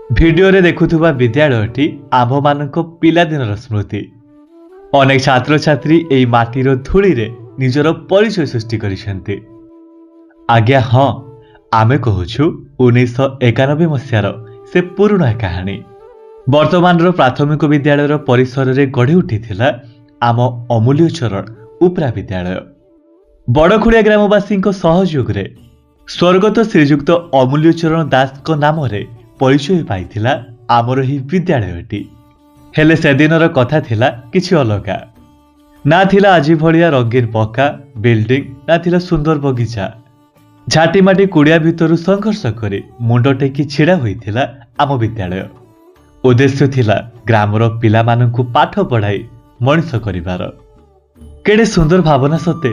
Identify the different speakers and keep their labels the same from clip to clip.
Speaker 1: ଭିଡ଼ିଓରେ ଦେଖୁଥିବା ବିଦ୍ୟାଳୟଟି ଆମ୍ଭମାନଙ୍କ ପିଲାଦିନର ସ୍ମୃତି। ଅନେକ ଛାତ୍ରଛାତ୍ରୀ ଏଇ ମାଟିର ଧୂଳିରେ ନିଜର ପରିଚୟ ସୃଷ୍ଟି କରିଛନ୍ତି। ଆଜ୍ଞା ହଁ, ଆମେ କହୁଛୁ 1991 ମସିହାର ସେ ପୁରୁଣା କାହାଣୀ। ବର୍ତ୍ତମାନର ପ୍ରାଥମିକ ବିଦ୍ୟାଳୟର ପରିସରରେ ଗଢ଼ି ଉଠିଥିଲା ଆମ ଅମୂଲ୍ୟ ଚରଣ ଉପରା ବିଦ୍ୟାଳୟ। ବଡ଼ଖୁଡ଼ିଆ ଗ୍ରାମବାସୀଙ୍କ ସହଯୋଗରେ ସ୍ୱର୍ଗତ ଶ୍ରୀଯୁକ୍ତ ଅମୂଲ୍ୟ ଚରଣ ଦାସଙ୍କ ନାମରେ ପରିଚୟ ପାଇଥିଲା ଆମର ଏହି ବିଦ୍ୟାଳୟଟି। ହେଲେ ସେଦିନର କଥା ଥିଲା କିଛି ଅଲଗା। ନା ଥିଲା ଆଜି ଭଳିଆ ରଙ୍ଗୀନ ପକ୍କା ବିଲ୍ଡିଂ, ନା ଥିଲା ସୁନ୍ଦର ବଗିଚା। ଝାଟିମାଟି କୁଡ଼ିଆ ଭିତରୁ ସଂଘର୍ଷ କରି ମୁଣ୍ଡ ଟେକି ଛିଡ଼ା ହୋଇଥିଲା ଆମ ବିଦ୍ୟାଳୟ। ଉଦ୍ଦେଶ୍ୟ ଥିଲା ଗ୍ରାମର ପିଲାମାନଙ୍କୁ ପାଠ ପଢ଼ାଇ ମଣିଷ କରିବାର। କେଡ଼େ ସୁନ୍ଦର ଭାବନା ସତେ!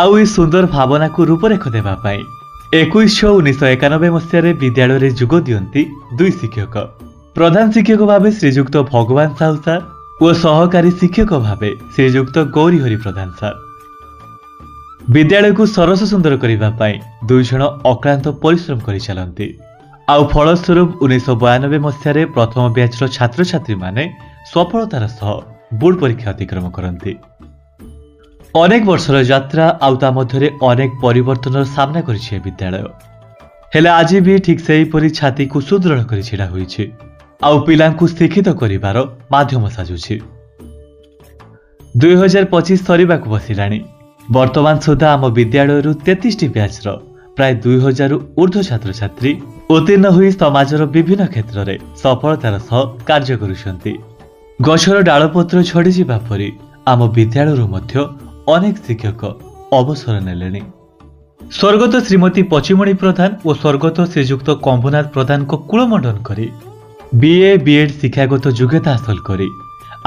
Speaker 1: ଆଉ ଏ ସୁନ୍ଦର ଭାବନାକୁ ରୂପରେଖ ଦେବା ପାଇଁ 21/6/1991 ମସିହାରେ ବିଦ୍ୟାଳୟରେ ଯୋଗ ଦିଅନ୍ତି ଦୁଇ ଶିକ୍ଷକ। ପ୍ରଧାନ ଶିକ୍ଷକ ଭାବେ ଶ୍ରୀଯୁକ୍ତ ଭଗବାନ ସାହୁ ସାର୍ ଓ ସହକାରୀ ଶିକ୍ଷକ ଭାବେ ଶ୍ରୀଯୁକ୍ତ ଗୌରୀହରି ପ୍ରଧାନ ସାର୍। ବିଦ୍ୟାଳୟକୁ ସରସ ସୁନ୍ଦର କରିବା ପାଇଁ ଦୁଇ ଜଣ ଅକ୍ଳାନ୍ତ ପରିଶ୍ରମ କରି ଚାଲନ୍ତି। ଆଉ ଫଳସ୍ୱରୂପ 1992 ମସିହାରେ ପ୍ରଥମ ବ୍ୟାଚ୍ର ଛାତ୍ରଛାତ୍ରୀମାନେ ସଫଳତାର ସହ ବୋର୍ଡ ପରୀକ୍ଷା ଅତିକ୍ରମ କରନ୍ତି। ଅନେକ ବର୍ଷର ଯାତ୍ରା ଆଉ ତା ମଧ୍ୟରେ ଅନେକ ପରିବର୍ତ୍ତନର ସାମ୍ନା କରିଛି ଏ ବିଦ୍ୟାଳୟ। ହେଲେ ଆଜି ବି ଠିକ୍ ସେହିପରି ଛାତିକୁ ସୁଦୃଢ଼ କରି ଛିଡ଼ା ହୋଇଛି ଆଉ ପିଲାଙ୍କୁ ଶିକ୍ଷିତ କରିବାର ମାଧ୍ୟମ ସାଜୁଛି। 2025 ସରିବାକୁ ବସିଲାଣି। ବର୍ତ୍ତମାନ ସୁଦ୍ଧା ଆମ ବିଦ୍ୟାଳୟରୁ 33ଟି ବ୍ୟାଚ୍ର ପ୍ରାୟ 2000ରୁ ଉର୍ଦ୍ଧ୍ୱ ଛାତ୍ରଛାତ୍ରୀ ଉତ୍ତୀର୍ଣ୍ଣ ହୋଇ ସମାଜର ବିଭିନ୍ନ କ୍ଷେତ୍ରରେ ସଫଳତାର ସହ କାର୍ଯ୍ୟ କରୁଛନ୍ତି। ଗଛର ଡାଳପତ୍ର ଝଡ଼ିଯିବା ପରି ଆମ ବିଦ୍ୟାଳୟରୁ ମଧ୍ୟ ଅନେକ ଶିକ୍ଷକ ଅବସର ନେଲେଣି। ସ୍ୱର୍ଗତ ଶ୍ରୀମତୀ ପଚିମଣି ପ୍ରଧାନ ଓ ସ୍ୱର୍ଗତ ଶ୍ରୀଯୁକ୍ତ କମ୍ଭୁନାଥ ପ୍ରଧାନଙ୍କ କୂଳମଣ୍ଡନ କରି ବିଏ, ବିଏଡ୍ ଶିକ୍ଷାଗତ ଯୋଗ୍ୟତା ହାସଲ କରି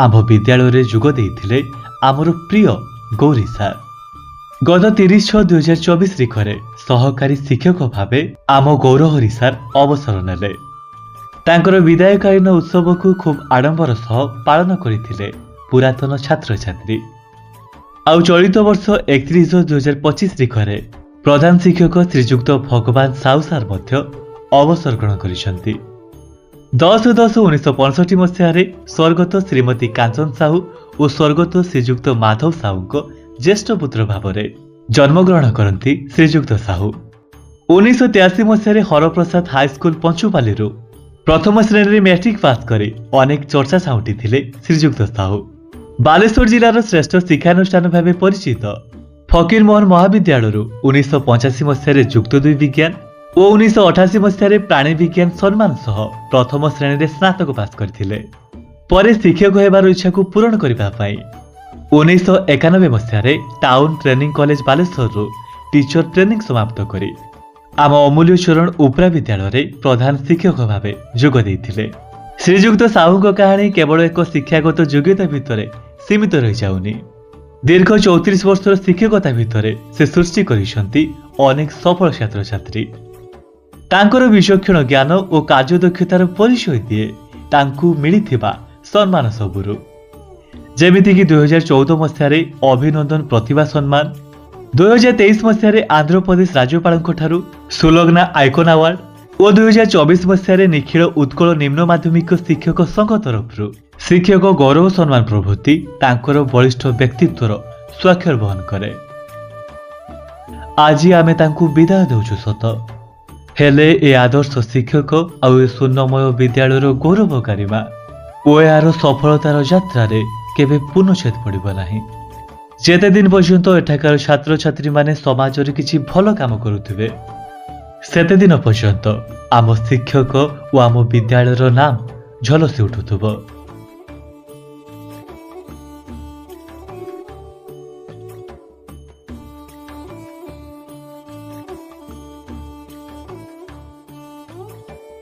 Speaker 1: ଆମ୍ଭ ବିଦ୍ୟାଳୟରେ ଯୋଗ ଦେଇଥିଲେ ଆମର ପ୍ରିୟ ଗୌରୀ ସାର୍। ଗତ 30/6/2024 ତାରିଖରେ ସହକାରୀ ଶିକ୍ଷକ ଭାବେ ଆମ ଗୌରହରି ସାର୍ ଅବସର ନେଲେ। ତାଙ୍କର ବିଦାୟକାଳୀନ ଉତ୍ସବକୁ ଖୁବ୍ ଆଡ଼ମ୍ବର ସହ ପାଳନ କରିଥିଲେ ପୁରାତନ ଛାତ୍ରଛାତ୍ରୀ। ଆଉ ଚଳିତ ବର୍ଷ 31/6/2025 ତାରିଖରେ ପ୍ରଧାନ ଶିକ୍ଷକ ଶ୍ରୀଯୁକ୍ତ ଭଗବାନ ସାହୁ ସାର୍ ମଧ୍ୟ ଅବସର ଗ୍ରହଣ କରିଛନ୍ତି। 10/10/1965 ମସିହାରେ ସ୍ୱର୍ଗତ ଶ୍ରୀମତୀ କାଞ୍ଚନ ସାହୁ ଓ ସ୍ୱର୍ଗତ ଶ୍ରୀଯୁକ୍ତ ମାଧବ ସାହୁଙ୍କ ଜ୍ୟେଷ୍ଠ ପୁତ୍ର ଭାବରେ ଜନ୍ମଗ୍ରହଣ କରନ୍ତି ଶ୍ରୀଯୁକ୍ତ ସାହୁ। 1983 ମସିହାରେ ହରପ୍ରସାଦ ହାଇସ୍କୁଲ ପଞ୍ଚୁପାଲିରୁ ପ୍ରଥମ ଶ୍ରେଣୀରେ ମ୍ୟାଟ୍ରିକ୍ ପାସ୍ କରି ଅନେକ ଚର୍ଚ୍ଚା ସାଉଁଟିଥିଲେ ଶ୍ରୀଯୁକ୍ତ ସାହୁ। ବାଲେଶ୍ୱର ଜିଲ୍ଲାର ଶ୍ରେଷ୍ଠ ଶିକ୍ଷାନୁଷ୍ଠାନ ଭାବେ ପରିଚିତ ଫକୀରମୋହନ ମହାବିଦ୍ୟାଳୟରୁ 1985 ମସିହାରେ ଯୁକ୍ତ ଦୁଇ ବିଜ୍ଞାନ ଓ 1988 ମସିହାରେ ପ୍ରାଣୀ ବିଜ୍ଞାନ ସମ୍ମାନ ସହ ପ୍ରଥମ ଶ୍ରେଣୀରେ ସ୍ନାତକ ପାସ୍ କରିଥିଲେ। ପରେ ଶିକ୍ଷକ ହେବାର ଇଚ୍ଛାକୁ ପୂରଣ କରିବା ପାଇଁ 1991 ମସିହାରେ ଟାଉନ୍ ଟ୍ରେନିଂ କଲେଜ ବାଲେଶ୍ୱରରୁ ଟିଚର ଟ୍ରେନିଂ ସମାପ୍ତ କରି ଆମ ଅମୂଲ୍ୟ ଚରଣ ଉପରା ବିଦ୍ୟାଳୟରେ ପ୍ରଧାନ ଶିକ୍ଷକ ଭାବେ ଯୋଗ ଦେଇଥିଲେ। ଶ୍ରୀଯୁକ୍ତ ସାହୁଙ୍କ କାହାଣୀ କେବଳ ଏକ ଶିକ୍ଷାଗତ ଯୋଗ୍ୟତା ଭିତରେ ସୀମିତ ରହିଯାଉନି। ଦୀର୍ଘ 34 ବର୍ଷର ଶିକ୍ଷକତା ଭିତରେ ସେ ସୃଷ୍ଟି କରିଛନ୍ତି ଅନେକ ସଫଳ ଛାତ୍ରଛାତ୍ରୀ। ତାଙ୍କର ବିଚକ୍ଷଣ ଜ୍ଞାନ ଓ କାର୍ଯ୍ୟଦକ୍ଷତାର ପରିଚୟ ଦିଏ ତାଙ୍କୁ ମିଳିଥିବା ସମ୍ମାନ ସବୁରୁ, ଯେମିତିକି 2014 ମସିହାରେ ଅଭିନନ୍ଦନ ପ୍ରତିଭା ସମ୍ମାନ, 2023 ମସିହାରେ ଆନ୍ଧ୍ରପ୍ରଦେଶ ରାଜ୍ୟପାଳଙ୍କ ଠାରୁ ସୁଲଗ୍ନା ଆଇକନ୍ ଆୱାର୍ଡ ଓ 2024 ମସିହାରେ ନିଖିଳ ଉତ୍କଳ ନିମ୍ନ ମାଧ୍ୟମିକ ଶିକ୍ଷକ ସଂଘ ତରଫରୁ ଶିକ୍ଷକ ଗୌରବ ସମ୍ମାନ ପ୍ରଭୃତି ତାଙ୍କର ବଳିଷ୍ଠ ବ୍ୟକ୍ତିତ୍ୱର ସ୍ୱାକ୍ଷର ବହନ କରେ। ଆଜି ଆମେ ତାଙ୍କୁ ବିଦାୟ ଦେଉଛୁ ସତ, ହେଲେ ଏ ଆଦର୍ଶ ଶିକ୍ଷକ ଆଉ ଏ ସ୍ୱର୍ଣ୍ଣମୟ ବିଦ୍ୟାଳୟର ଗୌରବ ଗାରିମା ଓ ଏହାର ସଫଳତାର ଯାତ୍ରାରେ କେବେ ପୂର୍ଣ୍ଣଛେଦ ପଡ଼ିବ ନାହିଁ। ଯେତେ ଦିନ ପର୍ଯ୍ୟନ୍ତ ଏଠାକାର ଛାତ୍ରଛାତ୍ରୀମାନେ ସମାଜରେ କିଛି ଭଲ କାମ କରୁଥିବେ, ସେତେଦିନ ପର୍ଯ୍ୟନ୍ତ ଆମ ଶିକ୍ଷକ ଓ ଆମ ବିଦ୍ୟାଳୟର ନାମ ଝଲସି ଉଠୁଥିବ।